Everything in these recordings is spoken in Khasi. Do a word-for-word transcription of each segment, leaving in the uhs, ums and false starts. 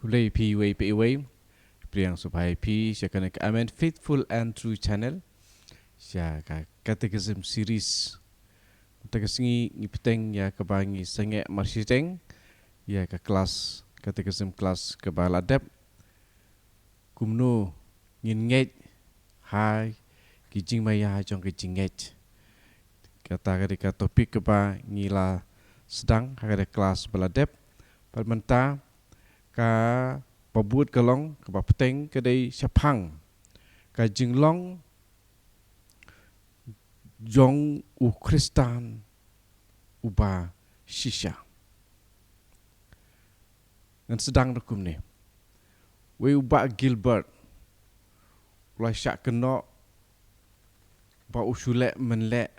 Khublei phi iwei pa iwei. Pdiang sngewbha ïa phi sha kane ka Amen Faithful and True Channel, sha ka Catechism Series. Mynta ka sngi ngi bteng ïa kaba ngi sangeh marshiteng ïa ka klas, Catechism class kaba la dep. Kumno ngin ngeit ha ki jingmaïa jong ki jingngeit? Kata ka dei ka topic kaba ngi la sdang ha ka dei klas ba la dep. Bad mynta kaba bud ka long, kaba bteng ka dei shaphang ka jinglong jong u Khristan uba shisha. Ngan sdang da kumne. Wei u Bah Gilbert u la shah kynnoh ba u shu leh mynleh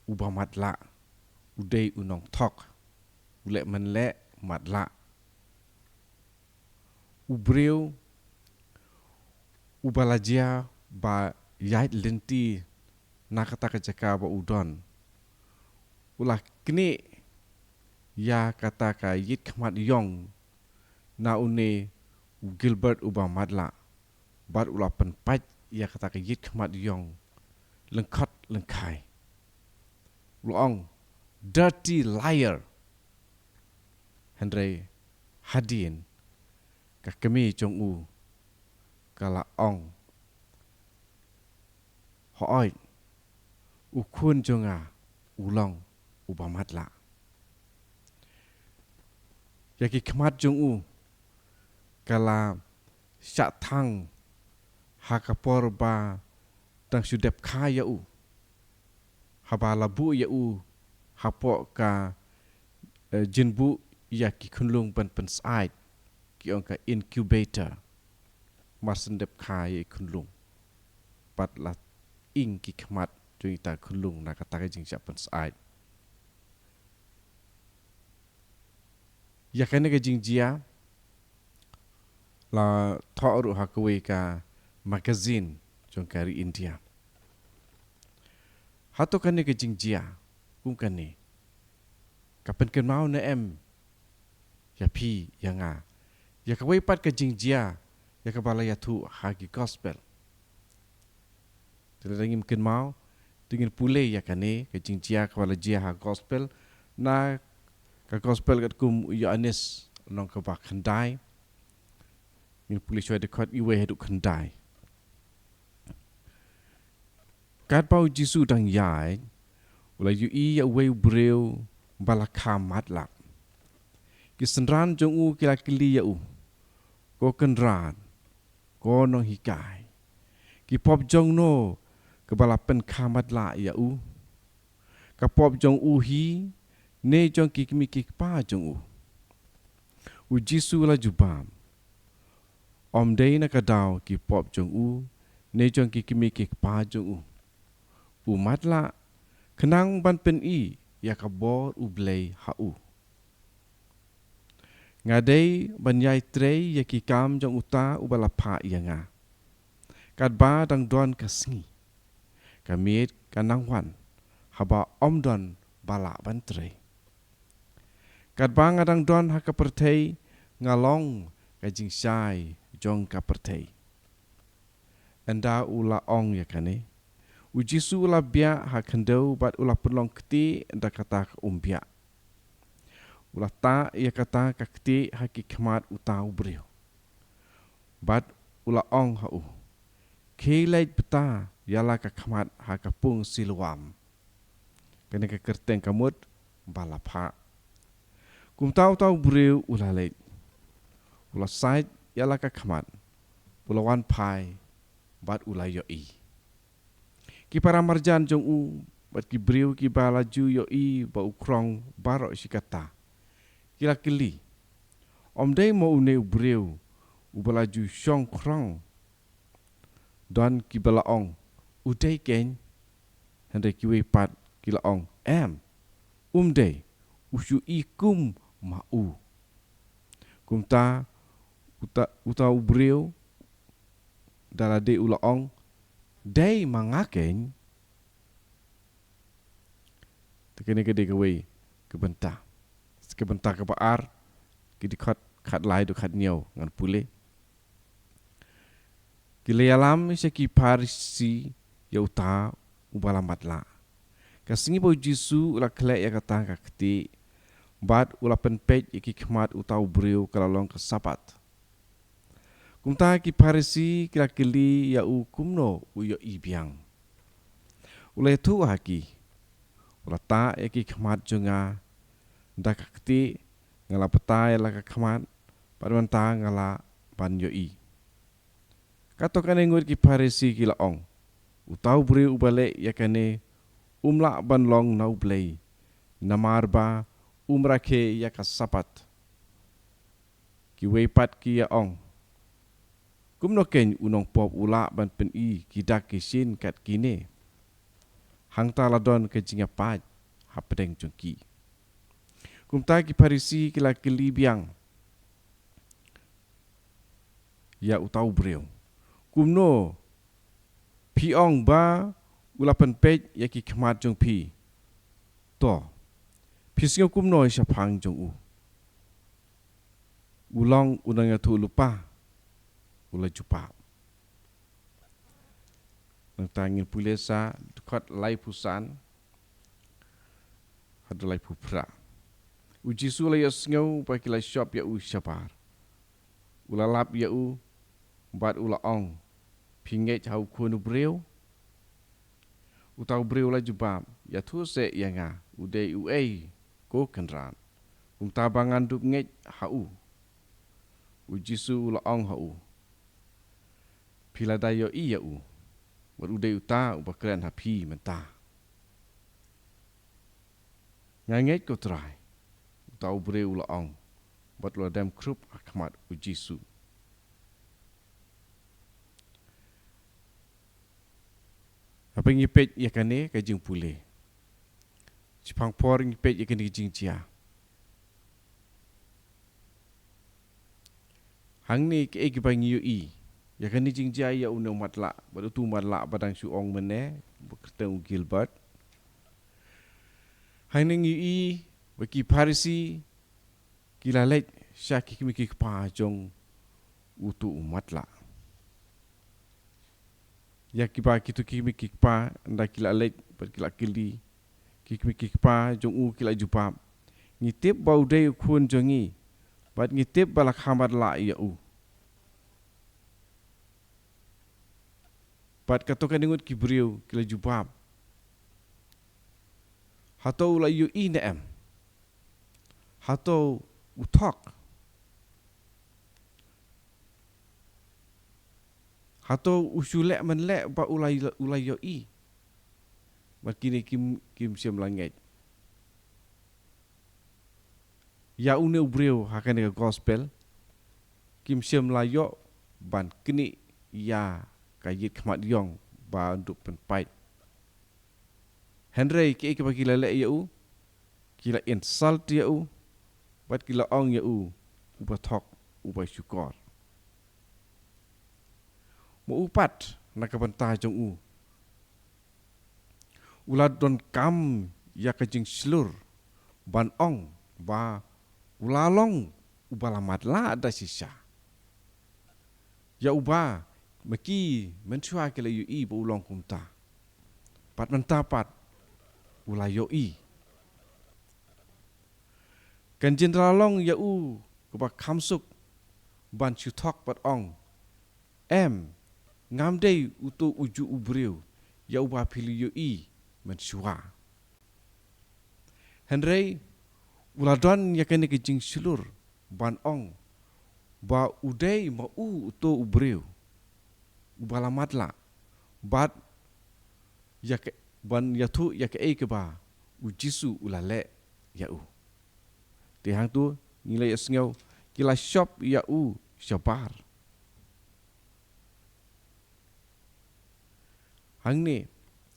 uba matlah, u dei u nongthok, u leh mynleh matlah. U briew uba la jia ba ïaid lynti na kata ka jaka ba u don, u la knieh ïa kata ka ïit khmat ïong na une u Gilbert uba matlah, bad u la pynpait ïa kata ka ïit khmat ïong lyngkhot lyngkhai. U la ong, "Dirty liar." Hynrei hadien, ka kmie jong u ka la ong, "Hooid, u khun jong nga u long uba matlah." Ïa ki khmat jong u ka la shah thang ha ka por ba dang shu dep kha ïa u, haba la buh ïa u hapoh ka, eh, jingbuh ïa ki khunlung ban pynsyaid, ki ong ka incubator. Mar shen dep kha ïa i khunlung, bad la ing ki khmat jong ita khunlung na kata ka jingshah pynsyaid. Ïa kane ka jingjia la thoh ruh ha kawei ka magazine jong ka ri India. Hato kane ka jingjia kum kane ka pynkynmaw ne em ïa phi ïa nga ïa kawei pat ka jingjia ïa kaba la ïathuh ha ki gospel? Te lada ngim kynmaw, te ngin pule ïa kane ka jingjia kaba la jia ha gospel, na ka gospel katkum u Ïoannis lynnong kaba khyndai. Ngin pule shuwa dkhot iwei haduh khyndai. Katba u Jisu dang ïaid, u la ïohi ïa uwei u briew ba la kha matlah. Ki synran jong u ki la kylli ïa u, "Ko Kynrad, ko Nonghikai, ki pop jong no kaba la pynkha matlah ïa u? Ka pop jong u hi, ne jong ki kmie ki kpa jong u?" U Jisu u la jubab, "Ym dei na ka daw ki pop jong u ne jong ki kmie ki kpa jong u. U matlah khnang ban pyni ïa ka bor U Blei ha u. Nga dei ban ïai trei ïa ki kam jong uta uba la phah ïa nga. Katba dang don ka sngi, ka miet ka nang wan haba ym don ba lah ban trei. Katba nga dang don ha ka pyrthei, nga long ka jingshai jong ka pyrthei." Ynda u la ong ïa kane, u Jisu u la biah ha khyndew bad u la pynlong ktieh da kata ka umbiah. U la tah ïa kata ka ktieh ha ki khmat uta u briew, bad u la ong ha u, "Khie leit bta ïa la ka khmat ha ka pung Siloam." Kane ka kyrteng ka mut ba la phah. Kumta uta u briew u la leit, u la sait ïa la ka khmat, u la wan phai bad u la ïohi. Ki para marjan jong u bad ki briew kiba la ju ïohi ba u khrong baroh shi katta, ki la kylli, "Ym dei mo une u briew uba la ju shong khrong?" Don kiba la ong, "U dei keiñ." Hynrei kiwei pat ki la ong, "Em, um dei, u shu i kum ma u." Kumta uta, uta u briew da lade u la ong, "Dei ma nga keiñ." Te kane ka dei kawei ka bynta. Ka bynta kaba ar, ki dkhot khatlai haduh khathynñiew ngan pule. Ki la ïalam sha ki Pharisi ïa uta uba la matlah. Ka sngi ba u Jisu u la khleh ïa kata ka ktieh bad u la pynpeit ïa ki khmat uta u briew ka la long ka Sabbath. Kumta ki Pharisi ki la kylli ïa u kumno u ïohi biang. U la ïathuh ha ki, u la tah ïa ki khmat jong nga da ka ktieh, nga la pynthut ïa la ka khmat, bad mynta nga lah ban ïohi. Kato kane ngut ki Pharisi ki la ong, uta u briew uba leh ïa kane um lah ban long na u Blei, namar ba um rakhe ïa ka Sabbath. Kiwei pat ki ïa ong, kumno keiñ u nongpop u lah ban pyni ki dak ki shin kat kine? Hangta la don ka jingïapait hapdeng jong ki. Kumta ki Pharisi ki la kylli biang ïa uta u briew, kumno phi ong ba u la pynpeit ïa ki khmat jong phi? To, phi sngew kumno shaphang jong u? U long u nongïathuhlypa, u la jubab. Nangta ngin pule sa dkhot laiphew san haduh laiphew phra. U Jisu u la ïohsngew ba ki la shop ïa u shabar. U la lap ïa u bad u la ong, phi ngeit ha u Khun u briew? Uta u briew u la jubab, ïathuh seh ïa nga u dei uei, ko Kynrad, kumta ba ngan dup ngeit ha u. U Jisu u la ong ha u, phi la da ïohi ïa u, bad u dei uta uba kren ha phi mynta. Nga ngeit ko Trai, uta u briew u la ong, bad u la dem khrup ha khmat u Jisu. Haba ngi peit ïa kane ka jingpule, shaphang por ngi peit ïa kane ka jingjia. Hangne kiei kiba ngi ïohi ïa kane ka jingjia ïa une u matlah bad utu u matlah ba dang shu ong mynne, ba kyrteng u Gilbert. Hangne ngi ïohi ba ki Pharisi ki la leit sha ki kmie ki kpa jong utu u matlah. Ïa kiba kitu ki kmie ki kpa ynda ki la leit bad ki la kylli ki kmie ki kpa jong u, ki la jubab, ngi tip ba u dei u Khun jong ngi, bad ngi tip ba la kha matlah ïa u. Bad kato kane ngut ki briew ki la jubab, hato u la ïohi ne em? Hato u thok? Hato u shu leh man leh ba u la, u la ïohi? Bad kine kim, kim shym la ngeit ïa une u briew ha kane ka gospel. Kim shym la ïoh ban knieh ïa ka ïit khmat ïong ba dup pynpait. Hynrei kiei kiba ki la leh ïa u, ki la insult ïa u, bad ki la ong ïa u, uba thok, uba shukor. Ma u pat na ka bynta jong u, u la donkam ïa ka jingshlur ban ong ba u la long uba la matlah da shisha. Ïa uba ma ki mynshuwa ki la ïohi ba u long kumta, bad mynta pat u la ïohi. Kan jin da la long ïa u kaba kham suk ban shu thok bad ong, em, ngam dei uto ujuh u briew ïa uba phi la ïohi mynshuwa. Hynrei u la don ïa kane ka jingshlur ban ong ba u dei ma u uto u briew uba la matlah, bad ïa ka, ban ïathuh ïa kaei kaba u Jisu u la leh ïa u. Te hangto ngi la ïohsngew, ki la shop ïa u shabar. Hangne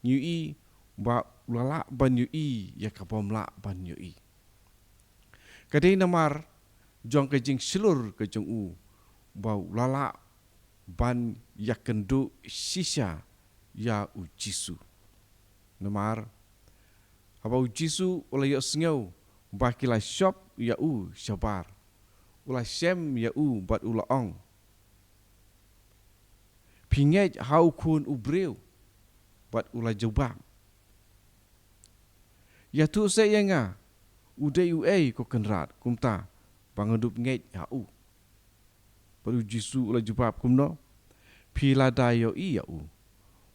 ngi ïohi ba u la lah ban ïohi ïa kabym lah ban ïohi. Ka dei namar jong ka jingshlur ka jong u ba u la lah ban ïakynduh shisha ïa u Jisu. Namar haba u Jisu u la ïohsngew ba ki la shop ïa u shabar, u la shem ïa u bad u la ong, "Phi ngeit ha u Khun u briew?" Bad u la jubab, "Ïathuh seh ïa nga, u dei uei, ko Kynrad, kumta ba ngan dup ngeit ha u." Bad u Jisu u la jubab kumno, "Phi la da ïohi ïa u,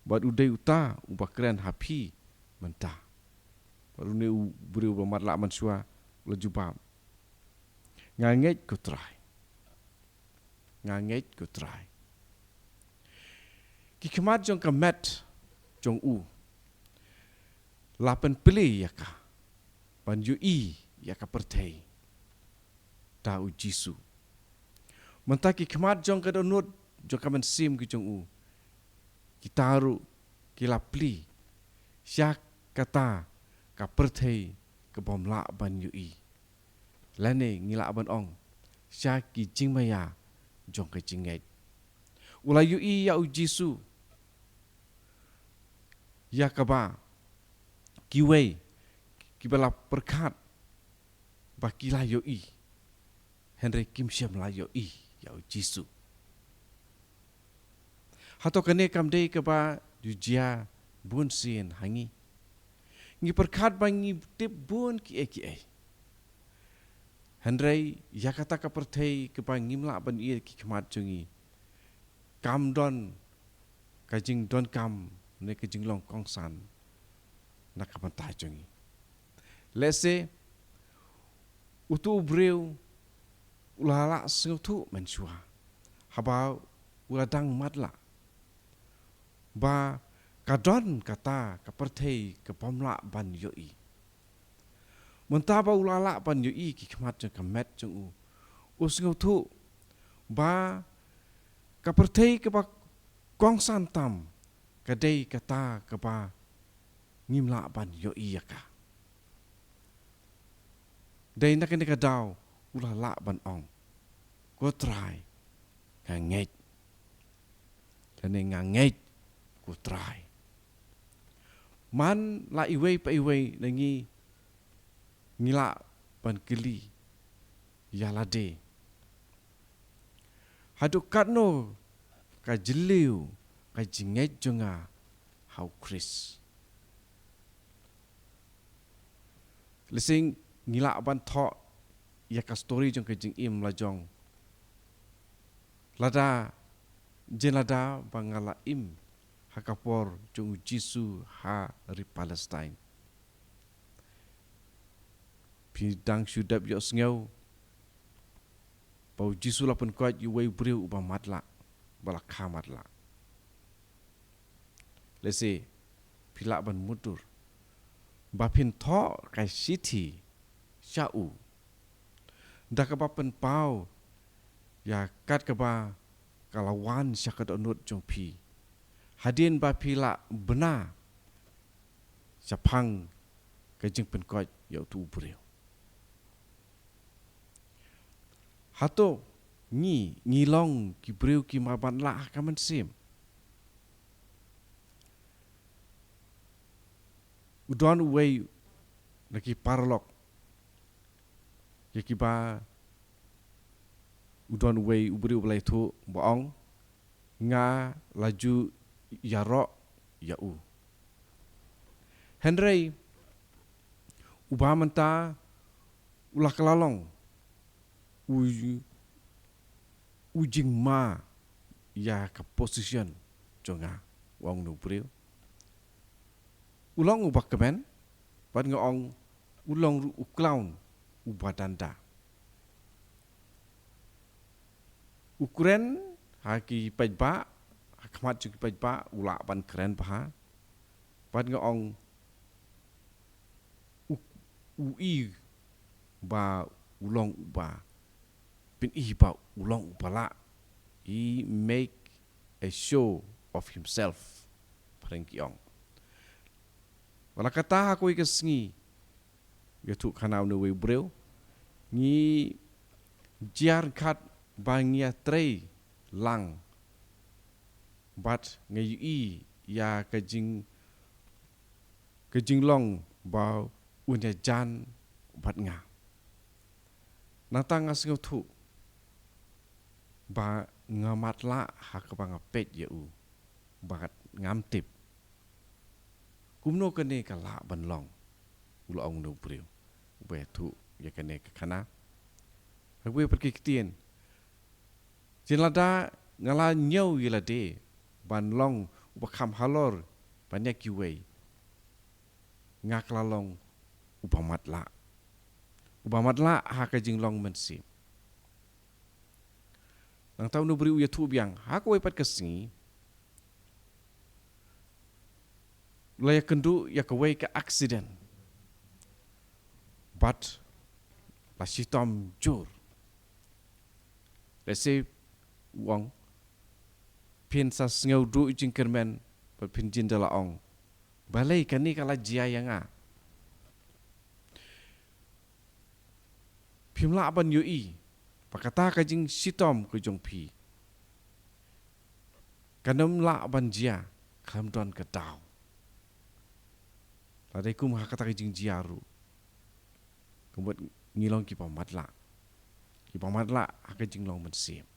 bad u dei uta uba kren ha phi mynta." Bad une u briew ba matlah mynshuwa u la jubab, "Nga ngeit, ko Trai. Nga ngeit, ko Trai." Ki khmat jong ka met jong u la pynplie ïa ka ban ïohi ïa ka pyrthei da u Jisu. Mynta ki khmat jong ka dohnud jong ka mynsiem ki jong u, kita ruh ki la plie sha kata ka pyrthei ka bym lah ban ïohi, lane ngi lah ban ong, sha ki jingmaïa jong ka jingngeit. U la ïohi ïa u Jisu, ïa kaba kiwei kiba la pyrkhat ba ki la ïohi, hynrei kim shym la ïohi ïa u Jisu. Hato kane kam dei kaba ju jia bun sien ha ngi? Ngi pyrkhat ba ngi tip bun kiei kiei, hynrei ïa kata ka pyrthei kaba ngim lah ban ïohi ki khmat jong ngi, kam don ka jingdonkam ne ka jinglong kongsan na ka bynta jong ngi. Lehse utu u briew u la lah sngewthuh mynshuwa haba u la dang matlah ba ka don kata ka pyrthei ka bym lah ban ïohi. Mynta ba u la lah ban ïohi ki khmat jong ka met jong u, u sngewthuh ba ka pyrthei kaba kongsan tam ka dei kata kaba ngim lah ban ïohi ïa ka. Dei na kane ka daw u la lah ban ong, "Ko Trai, nga ngeit." Lane, "Nga ngeit, ko Trai." Man la iwei pa iwei na ngi ngi lah ban kylli ïa lade, "Haduh katno ka jylliew ka jingngeit jong nga ha u Khrist?" Lehse ngi lah ban thoh ïa ka story jong ka jingim la jong, lada, jin lada ba nga la im ha ka por jong u Jisu ha ri Palestine. Phi dang shu dep ïohsngew ba u Jisu la pynkoit ïa uwei u briew uba matlah, ba la kha matlah. Lehse phi lah ban mutdur ba phin thoh ka shithi sha u, da kaba pynpaw ïa kat kaba ka la wan sha ka dohnud jong phi, hadien ba phi la bna shaphang ka jingpynkoit ïa utu u briew. Hato ngi, ngi long ki briew kiba matlah ha ka mynsiem? U don uwei na ki paralok ïa kiba, u don uwei u briew uba la ïathuh ba ong, "Nga la ju ïaroh ïa u." Hynrei uba mynta u la kylla long u, u jingma ïa ka position jong nga, u ong une u briew. U long uba kmen, bad nga ong u long ruh u clown uba danda. U kren ha ki paidbah, ha khmat jong ki paidbah u lah ban kren bha. Bad nga ong u, u i ba u long uba, pyn-i ba u long uba lah. He make a show of himself, phareng ki ong. Wat la kata, ha kawei ka sngi, ïathuh khana une uwei u briew, ngi jia ryngkat ba ngi ïatrei lang bad nga ïohi ïa ka jing, ka jinglong ba un ïajan bad nga. Nangta nga sngewthuh ba nga matlah ha kaba nga peit ïa u, ba ngam tip. Kumno kane ka lah ban long, u la ong na u briew uba ïathuh ïa kane ka khana. Ha kawei pat ka ktien, jin lada nga la ñiew ïa lade ban long uba kham halor ban ïa kiwei, nga ka la long uba matlah, uba matlah ha ka jinglong mynsiem. Nangta u briew u ïathuh biang, ha kawei pat ka sngi, la ïakynduh ïa kawei ka accident, bad la shitom jur. Lehse, u ong, phin sa sngew duh jingkyrmen bad phin jin da la ong, balei kane ka la jia ïa nga? Phim lah ban ïohi ba kata ka jingshitom ka jong phi kan ym lah ban jia khlem don ka daw. Lada kum ha kata ka jingjia ruh, kumta ngi long kiba matlah, kiba matlah ha ka jinglong mynsiem.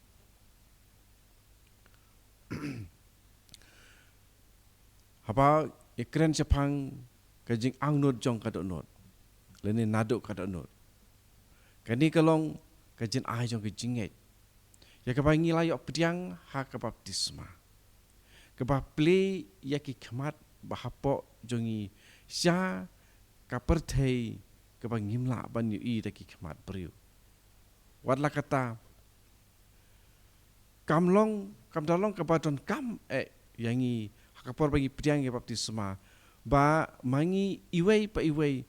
Haba ïakren shaphang ka jingangnud jong ka dohnud, lane naduh ka dohnud, kane ka long ka jingai jong ka jingngeit ïa kaba ngi la ïoh pdiang ha ka baptisma, kaba plie ïa ki khmat ba hapoh jong ngi sha ka pyrthei kaba ngim lah ban ïohi da ki khmat briew. Wat la kata, kam long, kam da long kaba donkam eh ïa ngi ha ka por ba ngi pdiang ïa baptisma, ba ma ngi iwei pa iwei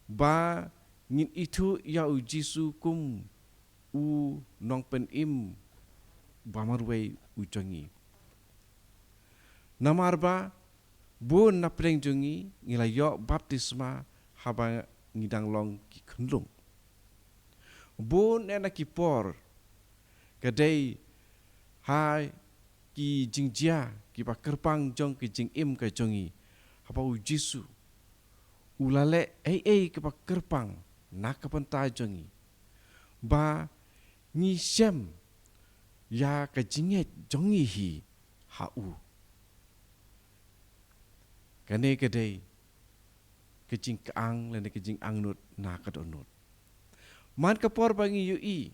ba ngin ithuh ïa u Jisu kum u nongpynim ba marwei u jong ngi. Namar ba bun na pdeng jong ngi ngi la ïoh baptisma haba ngi dang long ki khunlung. Bun eh na ki por ka dei ha ki jingjia kiba kyrpang jong ki jingim ka jong ngi, haba u Jisu u la leh ei ei kaba kyrpang na ka bynta jong ngi, ba ngi shem ïa ka jingngeit jong ngi hi ha u. Kane ka dei ka jingkyang lane ka jingangnud na ka dohnud. Man ka por ba ngi ïohi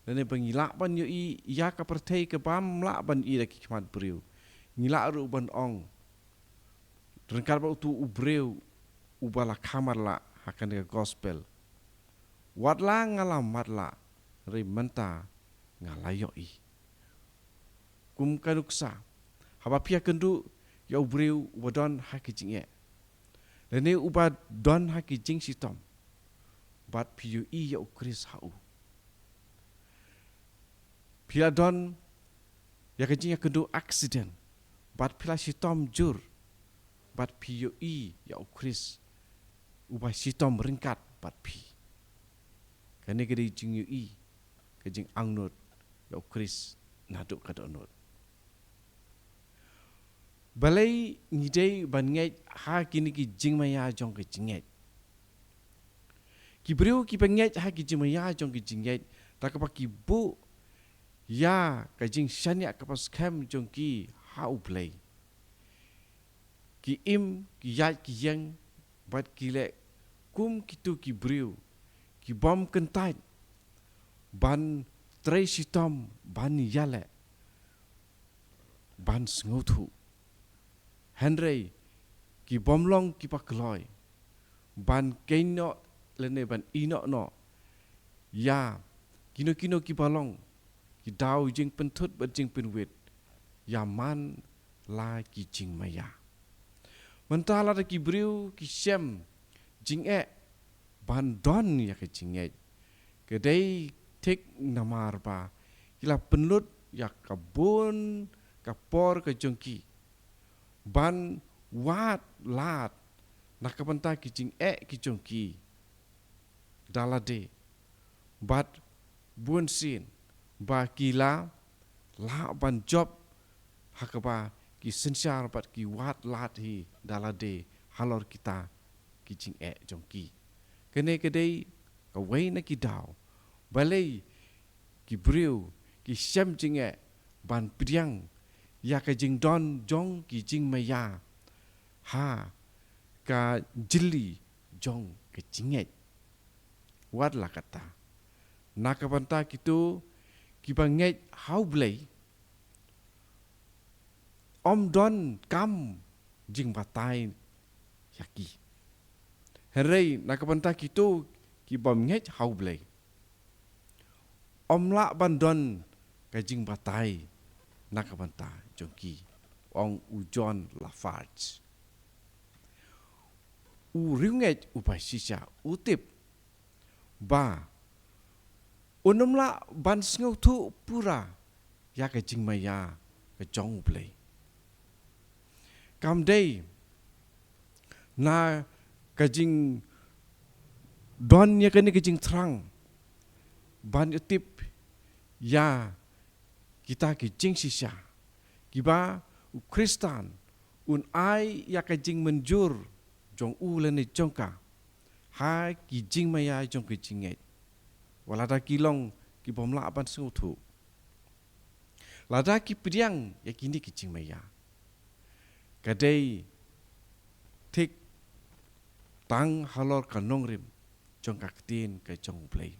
lane ba ngi lah ban ïohi ïa ka pyrthei kaba ym lah ban ïohi da ki khmat briew, ngi lah ruh ban ong ryngkat bad utu u briew uba la kha matlah ha kane ka gospel, wat la nga la matlah, hynrei mynta nga la ïohi. Kum ka nuksa, haba phi ïakynduh ïa u briew uba don ha ki jingeh lane uba don ha ki jingshitom, bad phi ïohi ïa u Khrist ha u. Phi la don ïa ka jingïakynduh accident bad phi la shitom jur, bad phi ïohi ïa u Khrist uba shitom ryngkat bad phi. Kane ka dei jingïohi, ka jingangnud ïa u Khrist naduh ka dohnud. Balei ngi dei ban ngeit ha kine ki jingmaïa jong ka jingngeit? Ki briew kiba ngeit ha ki jingmaïa jong ka jingngeit, da kaba ki buh ïa ka jingshaniah kaba skhem jong ki ha U Blei, ki im, ki ïaid, ki ïeng, bad ki leh kum kito ki briew kibym kyntait ban trei shitom ban ïaleh, ban sngewthuh. Hynrei kibym long kiba kloi ban kynnoh lane ban ïehnoh noh ïa kino kino kiba long ki daw jingpynthut bad jingpynwit ïa man la ki jingmaïa. Mynta lada ki briew ki shem jingeh ban don ïa ka jingngeit, ka dei thik namar ba ki la pynlut ïa ka bun ka por ka jong ki ban wad lad na ka bynta ki jingeh ki jong ki da lade, bad bun sien ba ki la lah ban jop ha kaba ki synshar bad ki wad lad hi da lade halor kita ki jingeh jong ki. Kane ka dei kawei na ki daw balei ki briew ki shem jingeh ban pdiang ïa ka jingdon jong ki jingmaïa ha ka jylli jong ka jingngeit. Wat la katta, na ka bynta kito kiba ngeit ha U Blei, ym don kam jingbatai ïa ki. Hynrei na ka bynta kito kibym ngeit ha U Blei, ym lah ban don ka jingbatai na ka bynta jong ki, ong u John Lafarge. U riewngeit uba shisha u tip ba un ym lah ban sngewthuh pura ïa ka jingmaïa ka jong U Blei. Kam dei na ka jingdon ïa kane ka jingthrang ban ïatip ïa kita ki jingshisha kiba u Khristan un ai ïa ka jingmynjur jong u lane jong ka ha ki jingmaïa jong ka jingngeit, wat lada ki long kibym lah ban sngewthuh. Lada ki pdiang ïa kine ki jingmaïa, ka dei thik tang halor ka nongrim jong ka ktien ka jong U Blei.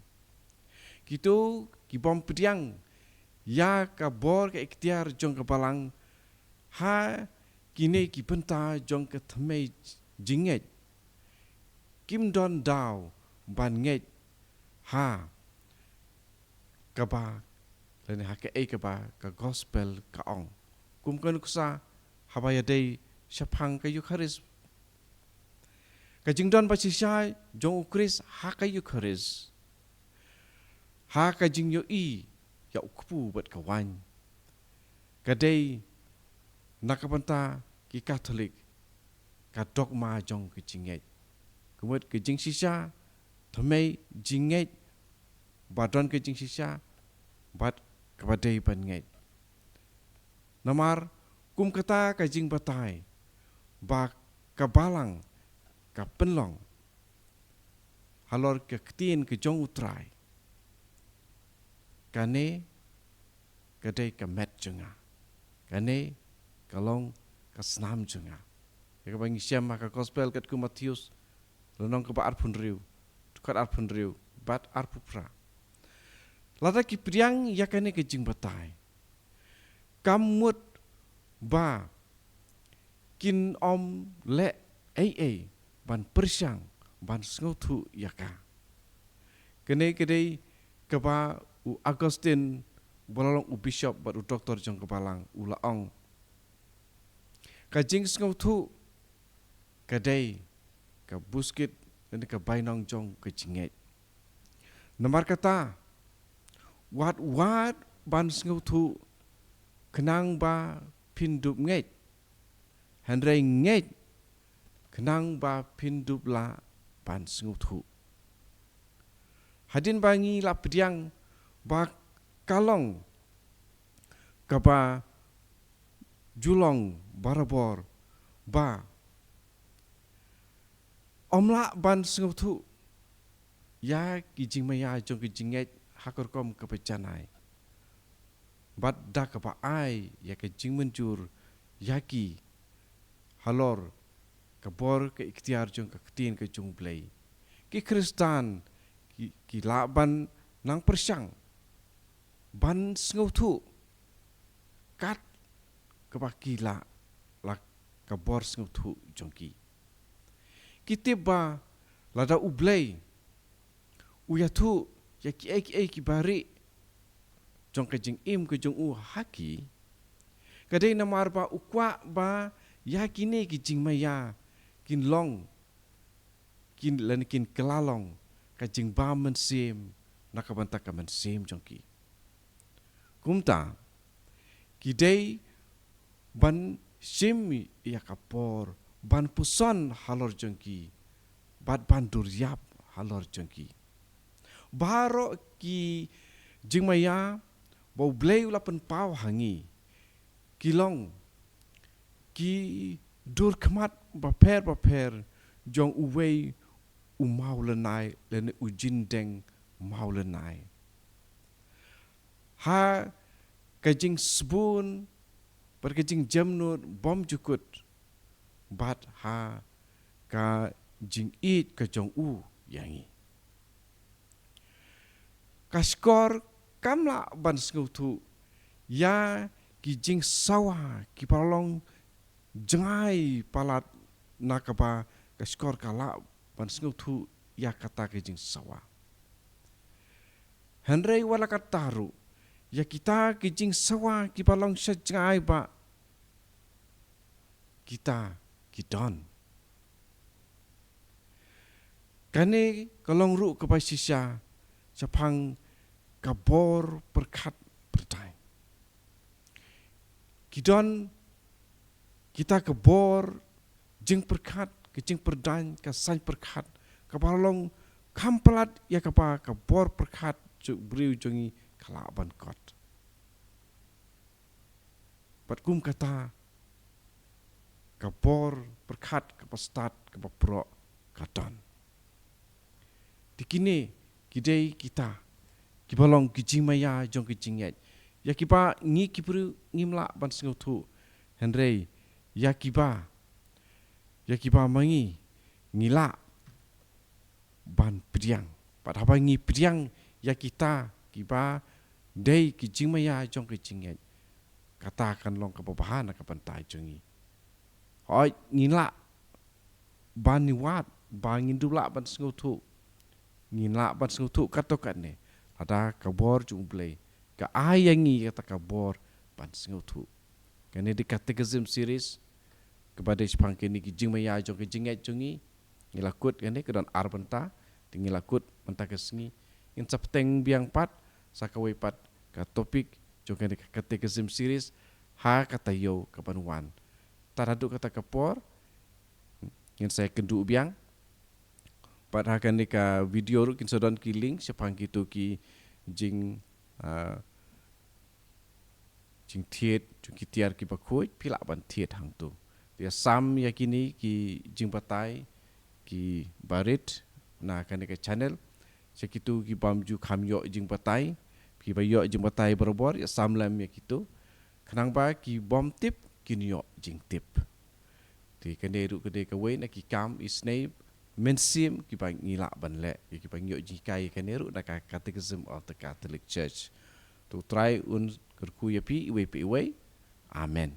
Kito kibym pdiang ïa ka bor ka iktiar jong ka Balang ha kine ki bynta jong ka thymmei jingngeit, kim don daw ban ngeit ha kaba, lane ha kaei kaba ka gospel ka ong. Kum ka nuksa haba ïadei shaphang ka Eukharist, ka jingdon ba shisha jong U Khrist ha ka Eukharist, ha ka jingïohi ïa u kpu bad ka waiñ, ka dei na ka bynta ki Katholik ka dogma jong ka jingngeit. Ka mut ka jingshisha, thymmei jingngeit, ba don ka jingshisha bad kaba dei ban ngeit. Namar kum kata ka jingbatai ba ka Balang ka pynlong halor ka ktien ka jong U Trai, kane ka dei ka met jong nga, kane ka long ka snam jong nga. Ïa kaba ngi shem ha ka gospel katkum u Mathaios, lynnong kaba arphew hynriew, dkhot arphew hynriew bad arphew phra. Lada ki pdiang ïa kane ka jingbatai, kam mut ba kin ym leh ei ei ban pyrshang ban sngewthuh ïa ka. Kane ka dei kaba u Augustine, uba la long u bishop bad u doktor jong ka Balang, u la ong, ka jingsngewthuh ka dei ka buskit lane ka bainong jong ka jingngeit. Namar kata, wat wat ban sngewthuh khnang ba phin dup ngeit, hynrei ngeit khnang ba phin dup lah ban sngewthuh. Hadien ba ngi la pdiang ba ka long kaba ju long barabor ba ym lah ban sngewthuh ïa ki jingmaïa jong ki jingngeit ha ka rukom kaba janai, bad da kaba ai ïa ka jingmynjur ïa ki halor ka bor ka iktiar jong ka ktien ka jong U Blei, ki Khristan ki, ki lah ban nang pyrshang ban sngewthuh kat kaba ki lah la ka bor sngewthuh jong ki. Ki tip ba lada U Blei u ïathuh ïa kiei kiei kiba rieh jong ka jingim ka jong u ha ki, ka dei namar ba u kwah ba ïa kine ki jingmaïa kin long, kin, lane kin kylla long ka jingbam mynsiem na ka bynta ka mynsiem jong ki. Kumta, ki dei ban shim ïa ka por ban puson halor jong ki bad ban dur ïap halor jong ki. Baroh ki jingmaïa ba U Blei u la pynpaw ha ngi ki long ki dur khmat bapher bapher jong uwei u mawlynnai lane u jingdeng mawlynnai. ha ka jingsbun bad ka jingjemnud bymjukut bad ha ka jingïeit ka jong u ïa ngi. Ka shkor kam lah ban sngewthuh ïa ki jingsawa kiba long jngai palat, na kaba ka shkor ka lah ban sngewthuh ïa kata ka jingsawa. Hynrei wat la katta ruh, ïa kita ki jingsawa kiba long sha jngai ba kita ki don. Kane ka long ruh kaba shisha shaphang ka bor pyrkhat pyrdaiñ. Ki don kita ka bor jingpyrkhat, ka jingpyrdaiñ, ka saiñ pyrkhat kaba long kham palat ïa kaba ka bor pyrkhat jong u briew jong ngi ka lah ban kot. Bad kum kata, ka bor pyrkhat kaba stad, kaba proh ka don. Te kine ki dei kita kiba long ki jingmaïa jong ki jingngeit, ïa kiba ngi ki briew ngim lah ban sngewthuh, hynrei ïa kiba, ïa kiba ma ngi ngi lah ban pdiang. Bad haba ngi pdiang ïa kita kiba dei ki jingmaïa jong ki jingngeit, kata kan long kaba bha na ka bynta jong ngi. Hooid, ngin lah ban ïawad ba ngin dup lah ban sngewthuh. Ngin lah ban sngewthuh katto katne lada ka bor jong U Blei ka ai ïa ngi kata ka bor ban sngewthuh. Kane dei ka Catechism series kaba dei shaphang kine ki jingmaïa jong ki jingngeit jong ngi. Ngi la kut kane, ka don ar bynta, te ngi la kut mynta ka sngi. Ngin sa bteng biang pat sa kawei pat ka topic jong kane ka Catechism series ha ka taïew kaban wan. Tad haduh kata ka por ngin sa ïakynduh biang. Bad ha kane ka video ruh kin sa don ki link shaphang kito ki jing, ah, jingthied jong ki tiar kiba khuid, phi lah ban thied hangto. Te ïa sam ïa kine ki jingbatai kiba rit na kane ka channel. Sha kito ki bym ju kham ïoh jingbatai, kiba ïoh jingbatai barabor, ïa sam lem ïa kito. Khnang ba ki bym tip kin ïoh jingtip. Te kane ruh ka dei kawei na ki kam isynei mynsiem kiba ngi lah ban leh, ïa kiba ngi ïoh jinghikai ïa kane ruh na ka Catechism of the Catholic Church. To U Trai un kyrkhu ïa phi iwei pa iwei. Amen.